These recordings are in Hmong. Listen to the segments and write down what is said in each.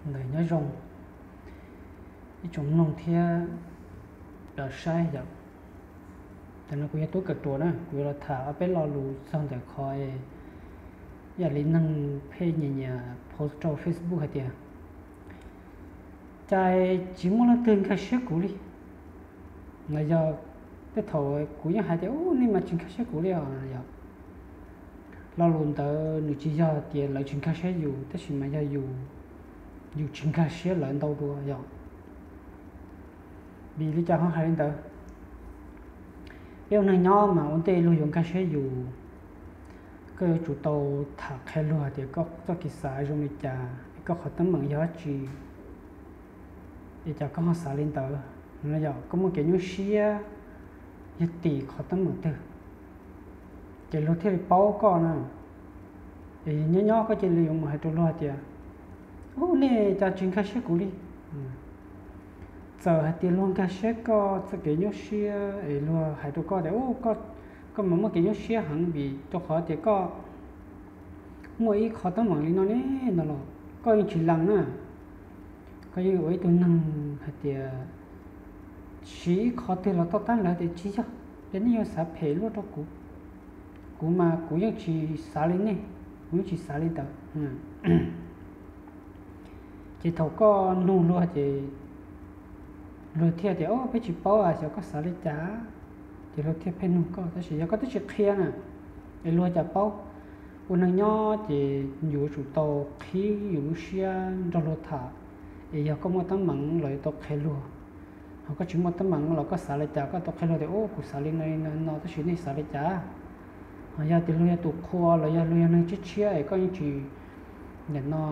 Ntawd nyob zoo ib tsoom mloog thiab saib yom. Tam no kuv yog Tub Kawm Ruam na, kuv yuav los tham ob peb lo lus txog ntawm qhov ib yam li neeg pheej nyias nyias post rau Facebook hais tias, cas tsis muaj leej twg nkag siab kuv li. Los yog tej thaum kuv yeej hais tias, u, nej mas tsis nkag siab kuv li os yom. Lo lus ntawd nws tsis yog tias lawv tsis nkag siab yus, tab sis mas yog yus, yus tsis nkag siab lawv ntau dua yom. Vim li cas ho hais li ntawd? Peb ua neeg nyob mas ua ntej luag yuav nkag siab yus, koj yuav tsum tau tham qhia luag tias koj txoj kev xav zoo li cas, es koj qhov teeb meem yog dab tsi, es cas koj ho xav li ntawd. Yog koj muaj kev nyuaj siab yog tim qhov teeb meem twg, ces luag thiaj li paub koj na. Es nyob nyob koj cia li yuav mus hais rau luag tias, u, nej cas tsis nkag siab kuv li. Txawm hais tias luag nkag siab koj txoj kev nyuaj siab es luag hais rau koj tias, u, koj mas muaj kev nyuaj siab heev vim rau qhov tias koj muaj ib qho teeb meem li no ne no los koj yeej tsis lees na. Koj yeej ua ib tug neeg hais tias siv ib qho twg los toj tab lawv tias tsis yog, es nej yuav xav phem luaj rau kuv. Kuv mas kuv yeej tsis xav li nej, kuv yeej tsis xav li ntawd. Ces thaum koj nug luag ces luag thiaj tias, o, peb tsis paub, xyov koj xav li cas. Ces luag thiaj pheej nug koj, tab sis yog koj twb tsis qhia na, es luag cas paub? Ua neeg nyob ces yuav tsum tau qhib yus lub siab nrog luag tham, es yog koj muaj teeb meem los yuav tau qhia luag. Ho koj tsis muaj teeb meem los koj xav li cas koj tau qhia luag tias, u, kuv xav li no li no no, tab sis nej xav li cas? Ho yog tias luag yog tus qhua los yog luag yog neeg tshiab tshiab es koj yeej tsis, nim no,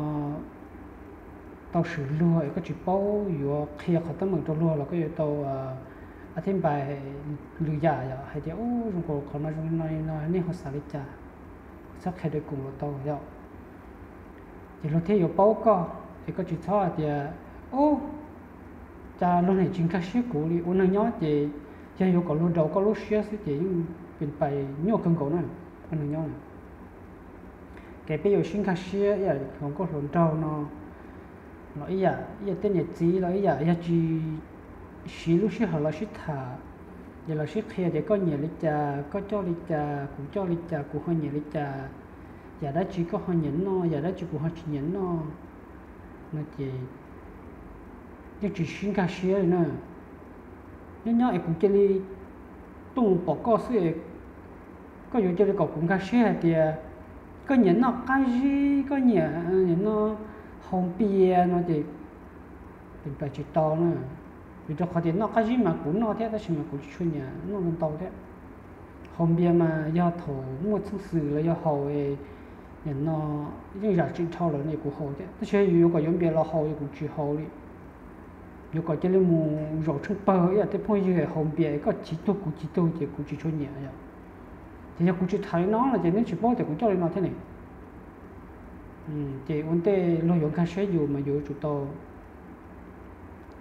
tau swm luag es koj tsis paub yuav qhia qhov teeb meem rau luag los koj yuav tau a thib npais lwm yam yom, hais tias, u, zoo nkaus qhov no zoo li no li no, nej ho xav li cas? Txhob qhia dawv koom los tau yom. Ces luag thiaj yuav paub koj, es koj tsis txhob hais tias, u, cas luag niam tsis nkag siab kuv li. Ua neeg nyob ces yog yuav kom luag daus koj lub siab xwb ces yeej pes pais nyuaj kawg nkaus na. Ua neeg nyob na, kev peb yuav sib nkag siab ib yam hluas nkauj hluas nraug no los ib yam, ib yam tej niam txiv los ib yam, yog tsis siv lub sij hawm los sib tham, ces los sib qhia tias koj nyiam li cas, koj coj li cas, kuv coj li cas, kuv ho nyiam li cas, yam dab tsi koj ho nyiam noj, yam dab tsi kuv ho tsis nyiam noj no ces yeej tsis sib nkag siab li na. Nyob nyob es kuv cia li tuaj mus pom koj xwb es koj yuav cia li kom kuv nkag siab hais tias koj nyiam noj qab zib, koj nyiam, nyiam noj haus npias no ces pes pais tsis tau na. Vim rau qhov tias noj qab zib mas kuv noj thiab tab sis mas kuv tsis tshua nyiam noj ntau ntau thiab. Haus npias mas yog thaum muaj txheej xwm los yog haus, nim no yeej zam txim dhau lawm no kuv haus thiab, tab sis yus yuav kom yuav npias los haus es kuv tsis haus li. Yuav kom cia li mus zaum tsheej pawg ib yam tej phooj ywg haus npias koj chiv tug kuv chiv tug ces kuv tsis tshua nyiam yom. Ces yog kuv tsis tham li no no ces neb tsis paub tias kuv coj li no thiab ne. Ces ua ntej luag yuav nkag siab yus mas yus yuav tsum tau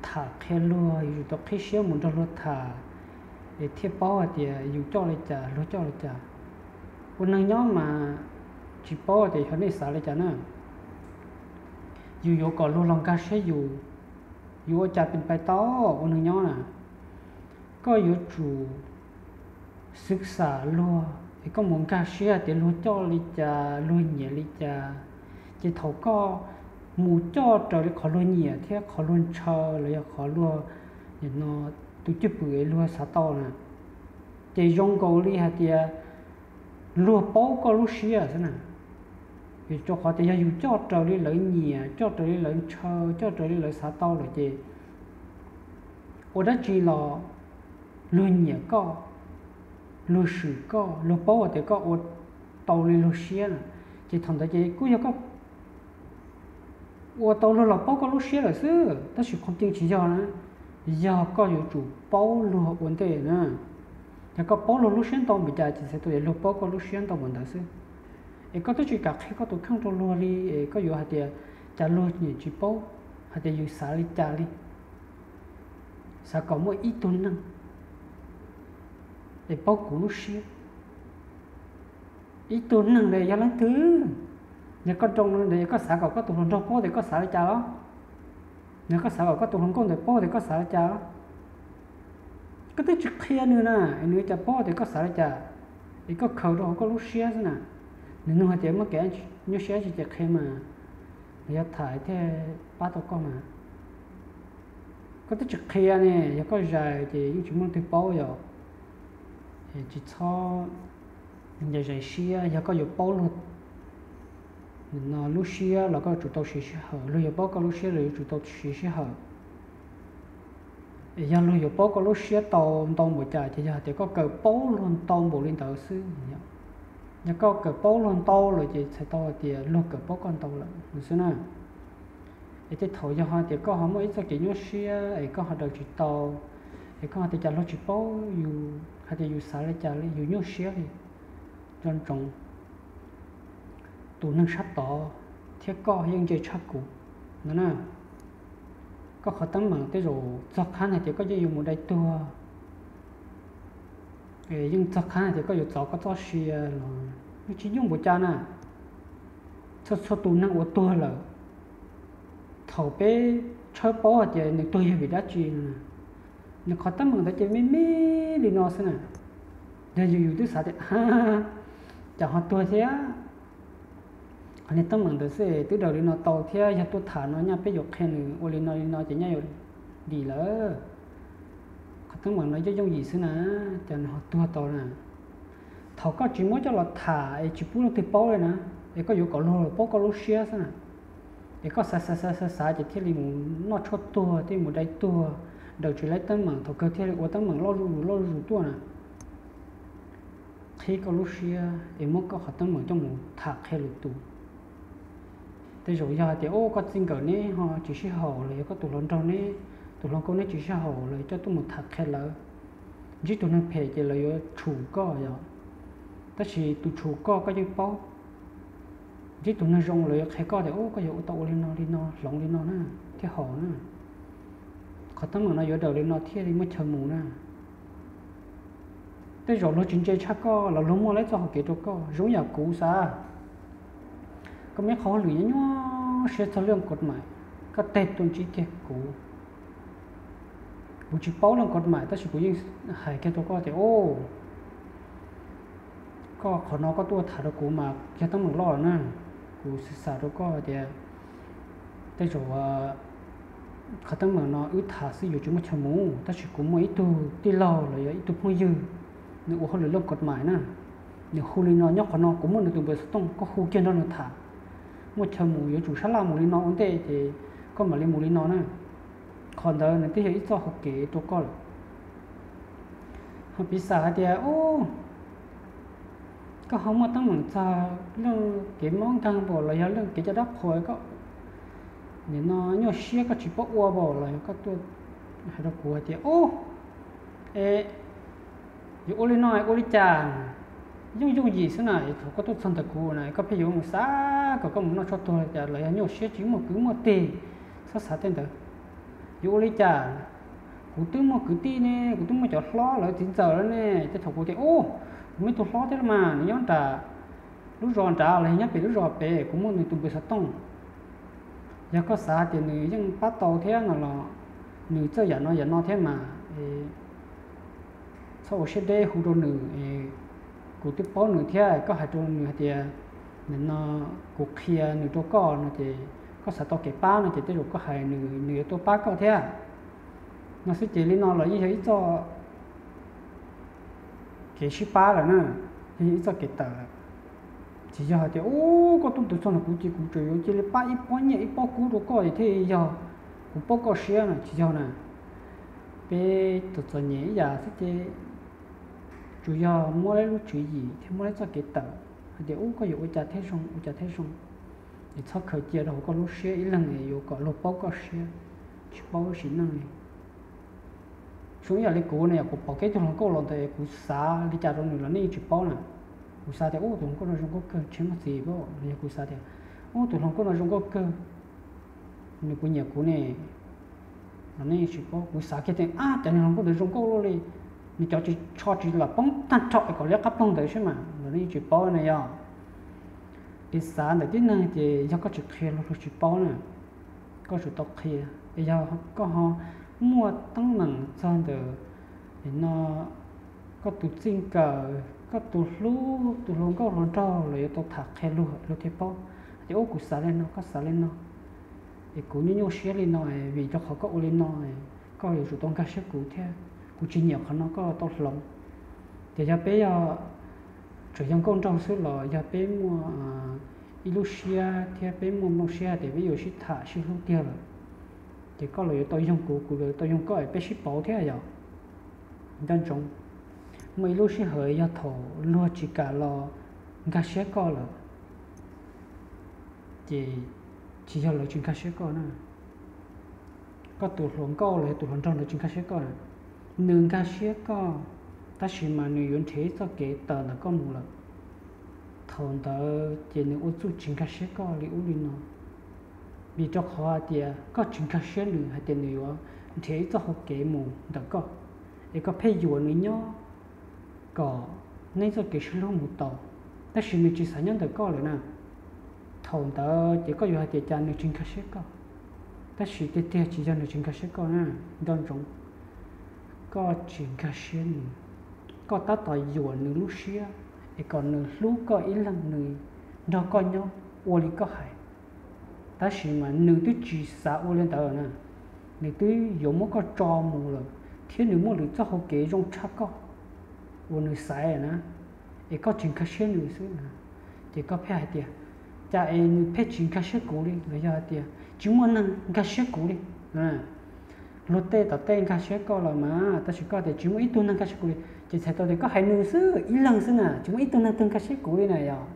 tham qhia luag, yuav tsum tau qhib siab mus nrog luag tham, es thiaj paub hais tias yus coj li cas luag coj li cas. Ua neeg nyob mas tsis paub tias yog nej xav li cas na. Yus yuav kom luag los nkag siab yus, yus ua cas pes pais tau? Ua neeg nyob na, koj yuav tsum xwv xam luag es koj mus nkag siab tias luag coj li cas, luag nyiam li cas. Ces thaum koj mus coj raws li qhov luag nyiam thiab qhov luag ntshaw los yog qhov luag, nim no, tus cwj pwm es luag xav tau na, ces zoo nkaus li hais tias luag paub koj lub siab xwb na. Vim rau qhov tias yog yus coj raws li lawv nyiam, coj raws li lawv ntshaw, coj raws li lawv xav tau lawm ces ua dab tsi los luag nyiam koj, luag swm koj, luag paub hais tias koj ua tau li luag siab na, ces thaum ntawd ces kuj yog koj ua tau luag los paub koj lub siab lawm xwb, tab sis qhov tseeb tsis yog na. Yog koj yuav tsum paub luag ua ntej na. Yog koj paub luag lub siab ntau npaum cas ces txhais tau tias luag paub koj lub siab ntau npaum ntawd xwb. Es koj twb tsis kam qhia koj tus kheej rau luag li es koj yuav hais tias cas luag niam tsis paub hais tias yus xav li cas li. Xav kom muaj ib tug neeg es paub kuv lub siab. Ib tug neeg ntawd yog leej twg? Yog koj nroo no ntawd yog koj xav kom koj tus hluas nraug paub tias koj xav li cas los? Nws, koj xav kom koj tus hluas nkauj ntawd paub tias koj xav li cas? Koj twb tsis qhia nws na, nws cas paub tias koj xav li cas? Es koj khaws rau hauv koj lub siab xwb na. Nws nug hais tias muaj kev nyuaj siab tsis ces qhia mas, los yog tham thiaj pab tau koj mas. Koj twb tsis qhia ne, yog koj zais ces yeej tsis muaj leej twg paub yom. Tsis txhob zais siab, yog koj yuav paub luag lub siab los koj yuav tsum tau siv sij hawm, luag yuav paub koj lub siab los yuav tsum tau siv sij hawm. Es yog luag yuav paub koj lub siab tau ntau npaum cas ces yog hais tias koj kawm paub luag ntau npaum li ntawd xwb. Yog koj kawm paub luag ntau lawm ces txhais tau hais tias luag kawm paub koj ntau lawm no xwb na. Es tej thaum yog hais tias koj ho muaj ib txoj kev nyuaj siab es koj ho daws tsis tau, es koj ho tias cas luag tsis paub yus hais tias yus xav li cas li, yus nyuaj siab li, nco ntsoov, tus neeg sab tod thiab koj yeej ntse tshaj kuv no na. Koj qhov teeb meem tej zaum txog qhab hais tias koj yeej yuav mus dai tuag, yeej txog qhab hais tias koj yuav txov koj txoj sia los yeej tsis nyuaj npaum cas na. Txhua txhua tus neeg uas tuag lawm, thaum peb tshawb paub hais tias nws tuag yog vim dab tsi no, nws qhov teeb meem ntawd ces me me li no xwb na. Yog yus yus twb xav tias cas ho tuag thiab, qhov niag teeb meem ntawd xwb twb daws li no tau thiab, yog tuaj tham no nyaj peb yuav qhia nws ua li no li no ces nyaj yuav dim lawm. Qhov teeb meem no yooj yooj yim xwb na, cas nws ho tuag tau na. Thaum koj tsis muab coj los tham es tsis pub leej twg paub li na, es koj yuav kom luag paub koj lub siab xwb na. Es koj xav xav xav xav xav ces thiaj li mus noj tshuaj tuag, thiaj li mus dai tuag, daws tsis laib teeb meem, thaum kawg thiaj li ua teeb meem loj zuj zus loj zuj zus tuaj na. Qhib koj lub siab es muab koj qhov teeb meem coj mus tham qhia lwm tus. Tej zaum yog hais tias ub koj txij nkawm neb ho tsis sib haum los yog koj tus hluas nraug neb, tus hluas nkauj neb tsis sib haum los coj tuaj mus tham qhia lawv. Ntsib tus neeg phem ces lawv yuav tshum koj yom, tab sis tus tshum koj koj yeej paub. Ntsib tus neeg zoo lawv yuav qhia koj tias ub koj yuav ua tau ua li no li no hloov li no na, thiaj haum na. Qhov teeb meem no yuav daws li no thiaj li muaj chaw mus na. Tej zaum luag tsis ntse tshaj koj los luag muaj lawv txoj hau kev rau koj, zoo yam kuv xav. Koj muaj ib qho hauj lwm nyob nyuaj siab txog lub kod mais, koj teg tuaj ntsib kiag kuv. Kuv tsis paub lub kod mais tab sis kuv yeej hais kiag rau koj tias ub, koj qhov no koj tuaj tham rau kuv mas yog teeb meem loj lawm na. Kuv xav xav rau koj tias tej zaum qhov teeb meem no wb tham xwb yuav tsis muaj chaw mus, tab sis kuv muaj ib tug tij laug los yog ib tug phooj ywg, nws ua hauj lwm lub kod mais na. Nws hu li no nyob qhov no, kuv muaj nws tus npawb xov tooj, koj hu kiag nrog nws tham. Muaj chaw mus yuav tsum sab laj mus li no ua ntej ces koj mam li mus li no na. Qhov ntawd nws twb yog ib txoj hau kev rau koj lawm. Ho piv xam hais tias ub, koj ho muaj teeb meem txog leej kev mob nkeeg npaum los yog leej kev caj dab qhuas koj, nim no nyuaj siab koj tsis paub ua npaum los yog koj tuaj hais rau kuv hais tias ub, es yuav ua li no ua li cas, yooj yooj yim xwb na. Thaum koj tuaj txog ntawm kuv na koj pheej yuav mus xav kom koj mus noj tshuaj tuag li cas los yog nyuaj siab tsis muaj kwv muaj tij, txhob xav tej ntawd. Yuav ua li cas, kuv twb muaj kwv tij ne, kuv twb muaj cov hlob lawv txiv ntxawm lawm ne. Tej thaum kuv tias ub, kuv muaj ib tug hlob thiab mas nws nyob nram lub zos nrad los yog nyob pem lub zos pem, kuv muaj nws tus npawb xov tooj. Yog koj xav tias nws yeej pab tau thiab no los nws txawj yam no yam no thiab mas, txhob ua siab deb hu rau nws. Kuv twb paub nws thiab, koj hais rau nws hais tias nim no kuv qhia nws rau koj no ces koj xav tau kev pab no ces tej zaum koj hais nws, nws yuav tuaj pab koj thiab. No xwb ces li no los yeej yog ib txoj kev sib pab lawm na, yeej yog ib txoj kev tawm lawm. Tsis yog hais tias ub koj tuaj ntawd txog ntawm kuv ces kuv tseem yuav cia li pab ib pob nyiaj ib pob kub rau koj es thiaj yog kuv paub koj siab no, tsis yog na. Peb txom txom nyem ib yam xwb ces tsuas yog muab lub tswv yim thiab muab lub txoj kev tawm hais tias ub koj yuav ua cas thiaj zoo ua cas thiaj zoo, es txhob khaws cia rau hauv koj lub siab ib leeg es yuav kom luag paub koj siab, tsis paub sim neej li. Zoo ib yam li kuv ne, yog kuv pom kiag ib tug hluas nkauj los ntawd es kuv xav li cas rau nws los nej yeej tsis paub na. Kuv xav tias ub tus hluas nkauj no zoo nkauj kawg, tsheb muaj txiv pab, los yog kuv xav tias ub tus hluas nkauj no zoo nkauj kawg, nws puas nyiam kuv ne, los nej yeej tsis paub. Kuv xav kiag tias ab cas nws hluas nkauj ntawd zoo nkauj luaj li, nws cov tsis tsho tsis lam poob tag nrho es kom liab qab ploog ntawd seb mas, los nej yeej tsis paub na yog. Kev xav ntawm tib neeg ces yog koj tsis qhia los luag tsis paub na. koj tsum tau qhia. Es yog koj ho muaj teeb meem txog ntawm no, koj tus txij nkawm, koj tus hlub, tus hluas nkauj hluas nraug los yuav tau tham qhia luag, luag thiaj paub tias, ub, kuv xav li no, koj xav li no, es kuv nyuaj nyuaj siab li no, vim rau qhov koj ua li no, koj yuav tsum tau nkag siab kuv thiab, kuv tsis nyiam qhov no, koj tau hloov. Ces yog peb yog tseem yog nkauj nraug xwb los yog peb muaj ib lub siab thiab peb muaj nplooj siab tias peb yuav sib tham sib hlub tiag lawm, ces koj los yuav tau yoog kuv, kuv los yuav tau yoog koj es peb sib pauv thiab yom. Nco ntsoov, muaj ib lub sij hawm yog thaum luag tsis kam los nkag siab koj lawm, ces tsis yog lawv tsis nkag siab koj na. Koj tus hluas nkauj los yog tus hluas nraug ntawd tsis nkag siab koj na, nws nkag siab koj, tab sis mas nws yuav nrhiav ib txoj kev tawm ntawm koj mus lawm. Thaum ntawd ces nws ua txuj tsis nkag siab koj li ub li no, vim rau qhov hais tias koj tsis nkag siab nws hais tias nws yuav nrhiav ib txoj hau kev mus ntawm koj, es koj pheej yuam nws nyob kom neb txoj kev sib hlub mus tau, tab sis nws tsis xav nyob ntawm koj lawm na. Thaum ntawd ces koj yuav hais tias cas nws tsis nkag siab koj, tab sis tiag tiag tsis yog nws tsis nkag siab koj na. Nco ntsoov, koj tsis nkag siab nws, koj tab tom yuam nws lub siab es kom nws hlub koj ib leeg, nws nrog koj nyob ua li koj hais. Tab sis mas nws twb tsis xav ua li ntawd na, nws twb yuav muab koj tso mus lawm, thiab nws muaj lwm txoj hau kev zoo tshaj koj uas nws xaiv na, es koj tsis nkag siab nws xwb na. Ces koj pheej hais tias, cas es nws pheej tsis nkag siab kuv li, los yog hais tias tsis muaj neeg nkag siab kuv li. Luag tej tom tej nkag siab koj los mas, tab sis koj tias tsis muaj ib tug neeg nkag siab kuv li, ces txhais tau tias koj hais nws xwb ib leeg xwb na, tsis muaj ib tug neeg twg nkag siab kuv li na yom.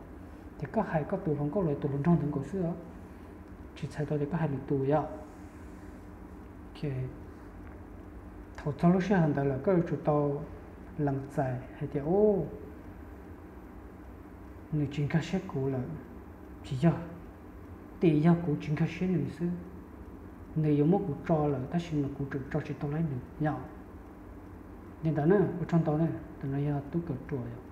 Ces koj hais koj tus hluas nkauj los tus hluas nraug ntawd nkaus xwb os, tsis txhais tau tias koj hais lwm tus yom. Thaum txog lub sij hawm ntawd lawm koj yuav tsum tau lees txais hais tias, ub, nws tsis nkag siab kuv lawm, tsis yog, tim yog kuv tsis nkag siab nws xwb. Nws yuav muab kuv tso lawm tab sis mas kuv tseem tso tsis tau laib nws yom. Li ntawd na, ua tsaug ntau na, tus no yog tub kawm ruam yom.